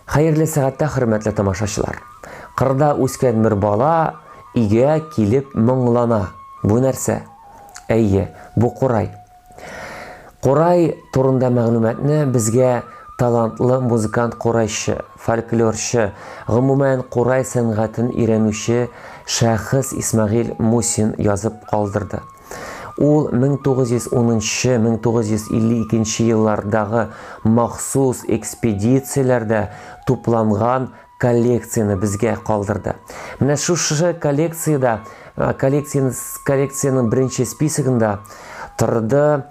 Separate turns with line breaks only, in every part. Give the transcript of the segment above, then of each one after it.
Хәерле сәгатьтә, хөрмәтле тамашачылар. Кырда үскән бер бала өйгә килеп моңлана. Бу нәрсә? Әйе, бу курай. Курай турында мәгълүматны безгә талантлы музыкант курайчы, фольклорчы, гомумән курай сәнгатен өйрәнүче шәхес Исмәгыйль Мусин язып калдырды. Ул 1910-1952 еллардагы махсус экспедицияләрдә тупланган коллекцияне безгә калдырды. Менә шушы коллекциядә, коллекциянең беренче списогында торды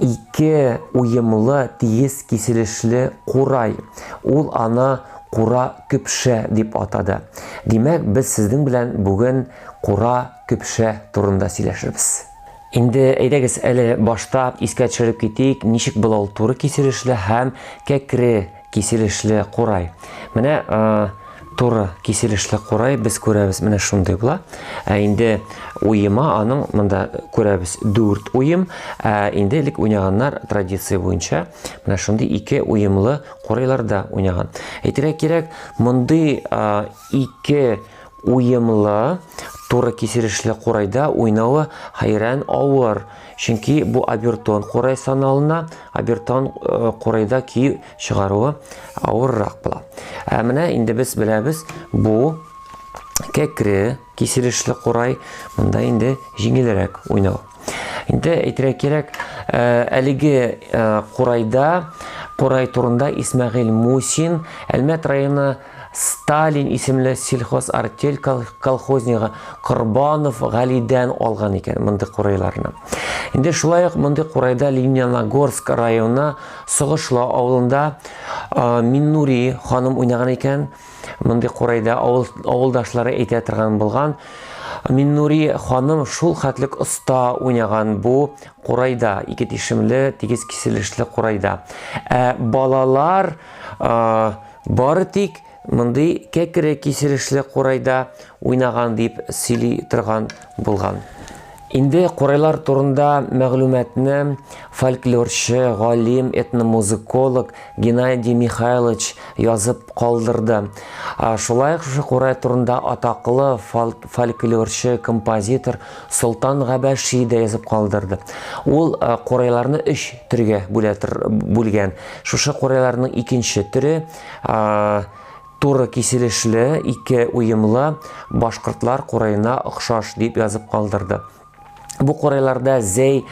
ике уемлы тигез киселешле курай. Ул аны кура көпшә дип атады. Димәк, без сезнең белән бүген кура көпшә турында сөйләшербез. Инде әйдәгез әле башта искә төшереп китик, ничек була ул туры киселешле һәм кәкре киселешле курай. Менә туры киселешле курай без күрәбез, менә шундый була. Ә инде уема аның монда күрәбез 4 уем. Ә инде элек уйнаганнар традиция буенча менә шундый ике уемлы курайларда уйнаган. Әйтергә кирәк, мондый ике уемлы, туры киселешле курайда уйнавы хәйран авыр. Чөнки бу обертон курай саналына, обертон э, курайда көй чыгаруы авыррак була. Ә менә инде без беләбез, бу кәкре киселешле курай, монда инде җиңелрәк уйнау. Инде әйтергә кирәк, э, әлеге э, курайда, курай турында Исмәгыйль Мусин Әлмәт районы Сталин исемле сельхозартель колхознигы Корбанов Галидән алган икән мондый курайларны. Инде шулай ук мондый курайда Лениногорск районы Согышлы авылында Миннури ханым уйнаган икән. Мондый курайда авыл, авылдашлары әйтә торган булган. Миннури ханым шул хәтлек оста уйнаган бу курайда, ике тишемле, тигез киселешле курайда. Ә балалар Бары тик мондый кәкре киселешле курайда уйнаган дип сөйли торган булган. Инде курайлар турында мәгълүматны фольклорчы, галим, этномузыколог Геннадий Михайлович язып калдырды. Шулай ук шушы курай турында атаклы фольклорчы, композитор Солтан Габәши дә язып калдырды. Ул курайларны өч төргә бүлгән. Шушы курайларның икенче төре туры киселешле, ике уемлы башкортлар кураена охшаш дип язып калдырды. Бу курайларда Зәй,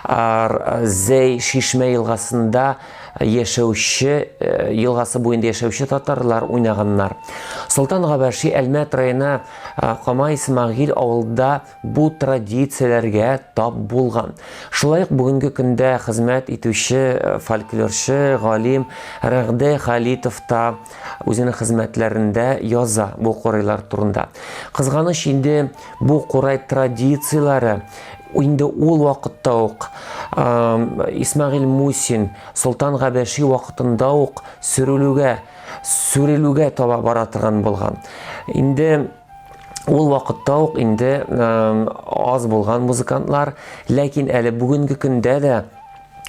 Зәй Шишмә елгасында яшәүче, э, елгасы буенда яшәүче татарлар уйнаганнар. Солтан Габәши Әлмәт районы Кама Исмагил авылда бу традицияләргә тап булган. Шулай ук бүгенге көндә хезмәт итүче э, фольклорчы, галим Рәгъде Халитов та үзенең хезмәтләрендә яза бу курайлар турында. Кызганыч инде бу курай традицияләре инде ул вакытта ук Исмәгыйль Мусин, Солтан Габәши вакытында ук сүрелүгә сүрелүгә таба бара торган булган. Инде ул вакытта ук инде аз булган музыкантлар, ләкин әле бүгенге көндә дә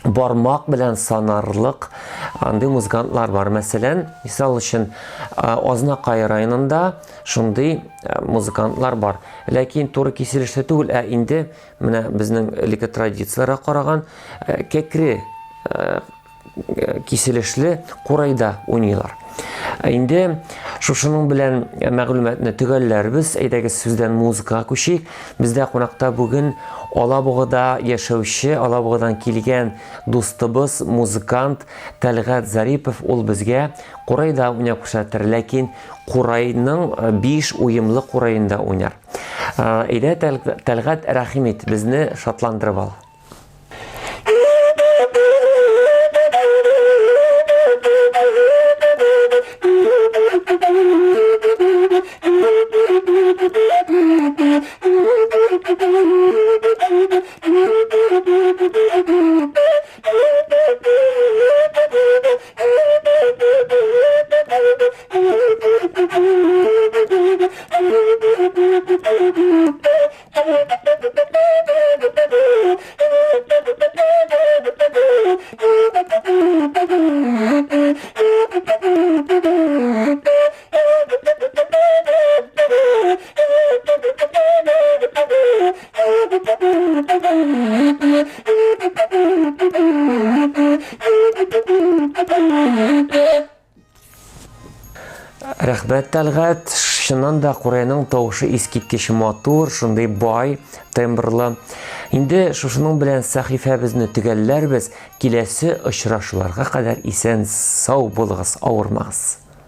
бармак белән санарлык андый музыкантлар бар. Мәсәлән, мисал өчен, Азнакай районында шундый музыкантлар бар. Ләкин туры киселешле түгел, ә инде менә безнең элекке традицияләргә караган кәкре киселешле курайда уйныйлар. Инде шушының белән мәгълүматны төгәлләрбез. Әйдәгез сүздән музыкага күчик. Бездә кунакта бүген Алабугада яшәүче, Алабугадан килгән дустыбыз, музыкант Тәлгать Зарипов. Ул безгә курайда уйнап күрсәтер, ләкин курайның 5 уемлы кураенда уйнар. Әйдә, Тәлгать, рәхим ит, безне шатландырып ал. Рәхмәт, Тәлгать. Чыннан да курайның тавышы искиткеч матур, шундый бай, тембрлы. Инде шушының белән сәхифәбезне төгәлләрбез. Киләсе очрашуларга кадәр исән сау булыгыз, авырмагыз.